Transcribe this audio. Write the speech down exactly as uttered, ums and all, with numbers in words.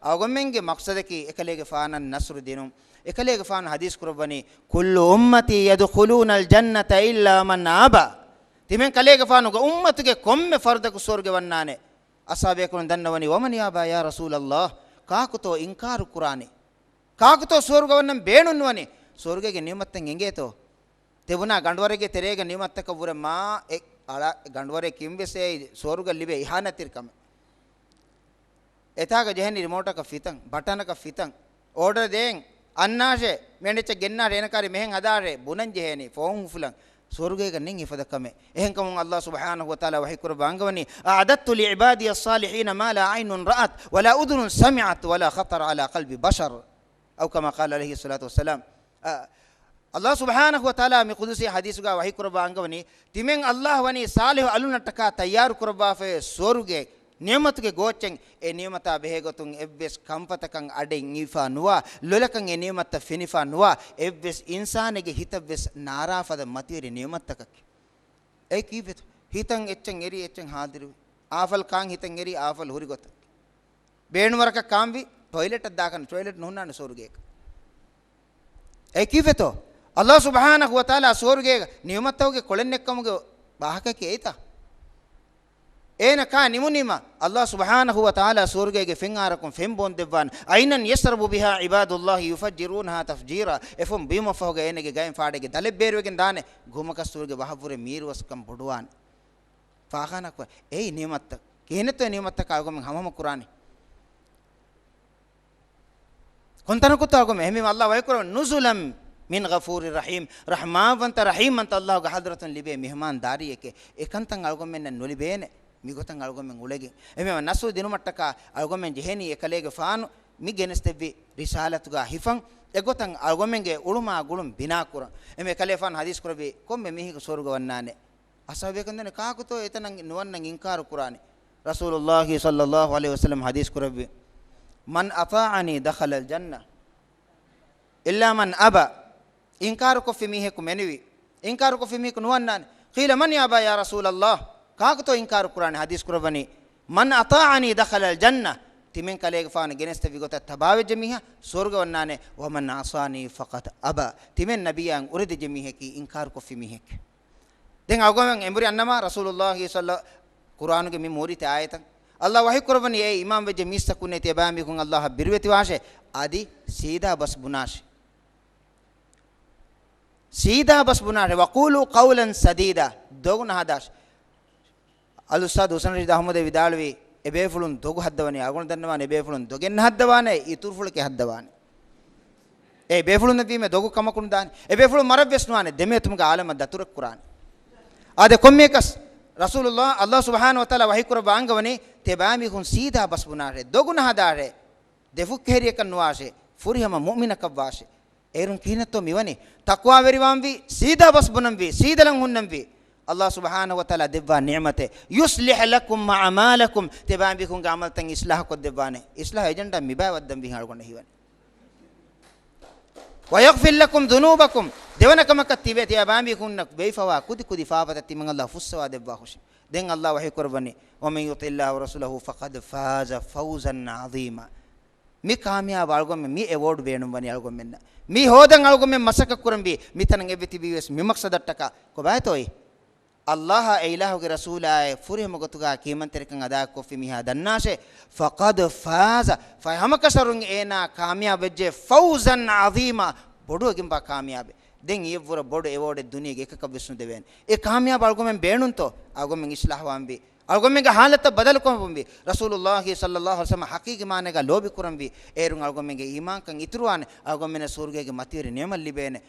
އަޅުގަނޑުމެންގެ މަޤްޞަދަކީ އެކަލޭގެފާނަށް ނަޞްރު ދިނުން. އެކަލޭގެފާނު ޙަދީޘް ކުރައްވަނީ، "كل أمتي يدخلون الجنة إلا من أبى." ތިމަން ކަލޭގެފާނުގެ އުއްމަތުގެ ކޮންމެ ފަރުދަކު ސުވަރުގެ ވަންނާނެ. އަޞްޙާބޭކަލުން ދަންނަވަނީ، "ومن يأبى يا رسول الله؟" ކާކުތޯ އިންކާރު ކުރާނީ؟ ކާކުތޯ ސުވަރުގެ ވަންނަން ބޭނުން ނުވަނީ؟ ސުވަރުގޭގެ ނިޢުމަތްތައް އެނގޭތޯ؟ ތެބުނާ ގަނޑުވަރެއްގެ ތެރޭގެ ނިޢުމަތްތަކަށް ވުރެ މާ އެ އަޅާ ގަނޑުވަރެއް ކިންވެސް އެއީ ސުވަރުގެ ލިބޭ އިހާނަތްތެރިކަމެއް. އެތާގަ ޖެހެނީ ރިމޯޓަކަށް ފިތަން، ބަޓަނަކަށް ފިތަން، އޯޑަރ ދޭން، އަންނާށޭ، މިއަނޑެއްޗަށް ގެންނާށޭ، އޭނަ ކާރި މެހެން ހަދާށޭ، ބުނަން ޖެހޭނީ ފޯން ހުފުލަން. ސުވަރުގޭގަ ނެތް އެފަދަ ކަމެއް. އެހެންކަމުން ﷲ ސުބްޙާނަހޫ ވަތަޢާލާ ވަޙީ ކުރައްވާ އަންގަވަނީ، "أعددت لعبادي الصالحين ما لا عين رأت ولا أذن سمعت ولا خطر على قلب بشر." أو كما قال عليه الصلاة والسلام. އަ، ﷲ ސުބްޙާނަހޫ ވަތަޢާލާ މި ޤުދުސީ ޙަދީޘުގަ ވަޙީ ކުރައްވާ އަންގަވަނީ، ތިމެން ﷲ ވަނީ ޞާލިޙު އަލުންނަށްޓަކާ ތައްޔާރު ކުރައްވާފައި ސުވަރުގެ ނިޢުމަތުގެ ގޯއްޗެއް، އެ ނިޢުމަތާ ބެހޭގޮތުން އެއްވެސް ކަންފަތަކަށް އަޑެއް އިވިފާ ނުވާ، ލޮލަކަށް އެ ނިޢުމަތަށް ފެނިފާ ނުވާ، އެއްވެސް އިންސާނެއްގެ ހިތަށްވެސް ނާރާ ފަދަ މަތިވެރި ނިޢުމަތްތަކަކީ. އެ ކީއްވެތޯ؟ ހިތަށް އެއްޗެއް އެރި އެއްޗެއް ހާދިރުވި. އާފަލް ކާން ހިތަށް އެރި އާފަލް ހުރި ގޮތަށް. ބޭނުންވަރަކަށް ކާންވި، ޓޮއިލެޓަށް ދާކަން ޓޮއިލެޓް ނުހުންނާނެ ސުވަރުގޭގަ. އެ ކީއްވެތޯ؟ ﷲ ސުބްޙާނަހޫ ވަތަޢާލާ ސުވަރުގޭގަ ނިޢުމަތްތަކުގެ ކޮޅެއް ނެތްކަމުގެ ވާހަކައަކީ އެއީތަ؟ އޭނަ ކާ ނިމުނީމަ، ﷲ ސުބްޙާނަހޫ ވަތަޢާލާ ސުވަރުގޭގެ ފެން އާރަކުން ފެން ބޯން ދެއްވާނެ. "عينا يشرب بها عباد الله يفجرونها تفجيرا." އެފުން ބީމަށްފަހުގަ އޭނަގެ ގައިން ފާޑެއްގެ ދަލެއް ބޭރުވެގެން ދާނެ. ގުމަކަސްތޫރުގެ ވަހަށްވުރެ މީރުވަސްކަން ބޮޑުވާނެ. ފާޚާނާ ކުރާ. އެއީ ނިޢުމަތްތައް. ކިހިނެއްތޯ އެ ނިޢުމަތްތަކާ އަޅުގަނޑުމެން ހަމަހަމަ ކުރާނީ؟ ކޮންތަނަކުތޯ އަޅުގަނޑުމެން؟ އެހެންވީމަ ﷲ ވަޙީ ކުރައްވަނީ، "نزلا من غفور رحيم." ރަޙްމާންވަންތަ ރަޙީމްވަންތަ ﷲގެ ޙަޟްރަތުން ލިބޭ މިހުމާންދާރީއެކޭ. އެކަންތައް އަޅުގަނޑުމެންނަށް ނުލިބޭނެ. މިގޮތަށް އަޅުގަނޑުމެން އުޅެގެން. އެހެންވީމަ ނަޞްރު ދިނުމަށްޓަކާ އަޅުގަނޑުމެން ޖެހޭނީ އެކަލޭގެފާނު މި ގެނެސްދެއްވި ރިސާލަތުގަ ހިފަން، އެގޮތަށް އަޅުގަނޑުމެންގެ އުޅުމާ ގުޅުން ބިނާކުރަން. އެމެ ކަލޭފާނު ޙަދީޘް ކުރެއްވި ކޮންމެ މީހަކު ސުވަރުގެ ވަންނާނެ. އަޞްޙާބޭކަލުން ދަންނަވަނީ، ކާކުތޯ އެތަނަށް ނުވަންނަން އިންކާރު ކުރާނީ؟ ރަސޫލުﷲ ޞައްލަﷲ ޢަލައިހި ވަސައްލަމަ ޙަދީޘް ކުރެއްވި، "من أطاعني دخل الجنة إلا من أبى." އިންކާރުކޮށްފި މީހަކު މެނުވީ. އިންކާރުކޮށްފި މީހަކު ނުވަންނާނެ. "قيل من يأبى يا رسول الله؟" ކާކުތޯ އިންކާރު ކުރާނެ؟ ޙަދީޘް ކުރައްވަނީ، "من أطاعني دخل الجنة." ތިމެން ކަލޭގެފާނު ގެނެސްދެއްވި ގޮތަށް ތަބާވެއްޖެ މީހާ ސުވަރުގެ ވަންނާނެ. "ومن عصاني فقد أبى." ތިމެން ނަބިއްޔާއަށް އުރެދިއްޖެ މީހަކީ އިންކާރުކޮށްފި މީހެކޭ. ދެން އަޅުގަނޑުމެން އެނބުރި އަންނަމާ، ރަސޫލުﷲ ޞައްލަ، ޤުރްއާނުގެ މި މޫރިތި އާޔަތަށް ﷲ ވަޙީ ކުރައްވަނީ، އޭ އީމާން ވެއްޖެ މީސްތަކުންނޭ، ތިޔަބައިމީހުން ﷲއަށް ބިރުވެތިވާށޭ، އަދި ސީދާ ބަސް ބުނާށޭ. ސީދާ ބަސް ބުނާށޭ. "وقولوا قولا سديدا." ދޮގު ނަހަދާށޭ. އަލްއުސްތާޛު ޙުސައިން ރަޝީދު އަޙްމަދު ވިދާޅުވީ، އެބޭފުޅުން ދޮގު ހައްދަވަނީ، އަޅުގަނޑު ދަންނަވާނެ އެބޭފުޅުން ދޮގެއް ނަހައްދަވާނެ، އިތުރުފުޅެކޭ ހައްދަވާނެ. އެ ބޭފުޅުންނަށްވީމަ ދޮގު ކަމަކުން ދާނެ. އެ ބޭފުޅުން މަރަށްވެސް ނުވާނެ، ދެމޭތުމުގެ އާލަމަށް ދަތުރެއް ކުރާނެ. އާދެ، ކޮންމެއަކަސް ރަސޫލުﷲ، ﷲ ސުބްޙާނަހޫ ވަތަޢާލާ ވަޙީ ކުރައްވާ އަންގަވަނީ، ތިޔަބައިމީހުން ސީދާ ބަސް ބުނާށޭ، ދޮގު ނަހަދާށޭ، ދެފުށްކެހެރިއަކަށް ނުވާށޭ، ފުރިހަމަ މުއުމިނަކަށް ވާށޭ. އޭރުން ކިހިނެއްތޯ މިވަނީ؟ ތަޤްވާވެރިވާންވީ، ސީދާ ބަސް ބުނަންވީ، ސީދަޅަން ހުންނަންވީ. ﷲ ސުބްޙާނަހޫ ވަތަޢާލާ ދެއްވާ ނިޢުމަތެއް. "يصلح لكم أعمالكم." ތިޔަބައިމީހުންގެ ޢަމަލުތައް އިޞްލާޙު ކޮށްދެއްވާނެ. އިޞްލާޙު އެޖެންޑާ މިބައި ވައްދަންވީ އަޅުގަނޑަށް ހީވަނީ. "ويغفر لكم ذنوبكم." ދެވަނަ ކަމަކަށް ތިބޭ، ތިޔަބައިމީހުންނަށް ވެވިފަވާ ކުދި ކުދި ފާފަތައް ތިމަން ﷲ ފުއްސަވާ ދެއްވާ ހުށި. ދެން ﷲ ވަޙީ ކުރައްވަނީ، "ومن يطع الله ورسوله فقد فاز فوزا عظيما." މި ކާމިޔާބު އަޅުގަނޑުމެން، މި އެވޯޑް ބޭނުންވަނީ އަޅުގަނޑުމެންނަށް. މި ހޯދަން އަޅުގަނޑުމެން މަސައްކަތް ކުރަންވީ، މިތަނަށް އެއްވެ ތިބީވެސް މި މަޤްޞަދަށްޓަކާ. ކޮބާތޯއޭ؟ ﷲ އާއި އެ އިލާހުގެ ރަސޫލާއި ފުރިހަމަ ގޮތުގަ ކިޔަމަންތެރިކަން އަދާކޮށްފި މީހާ ދަންނާށޭ، "فقد فاز." ފަހެ ހަމަކަށަވަރުން އޭނާ ކާމިޔާބުވެއްޖެ، "فوزا عظيما." ބޮޑުވެގެންވާ ކާމިޔާބެއް. ދެން އިއްވުރަ ބޮޑު އެވޯޑެއް ދުނިޔޭގެ އެކަކަށްވެސް ނުދެވޭނެ. އެ ކާމިޔާބު އަޅުގަނޑުމެން ބޭނުންތޯ؟ އަޅުގަނޑުމެން އިޞްލާޙުވާންވީ. އަޅުގަނޑުމެންގެ ޙާލަތަށް ބަދަލުކުރަންވީ. ރަސޫލުﷲ ޞައްލަﷲ ޢަލައިހި ވަސައްލަމަ ޙަޤީޤީ މާނައިގަ ލޯބިކުރަންވީ. އޭރުން އަޅުގަނޑުމެންގެ އީމާންކަން އިތުރުވާނެ. އަޅުގަނޑުމެންނަށް ސުވަރުގޭގެ މަތިވެރި ނިޢުމަތް ލިބޭނެ.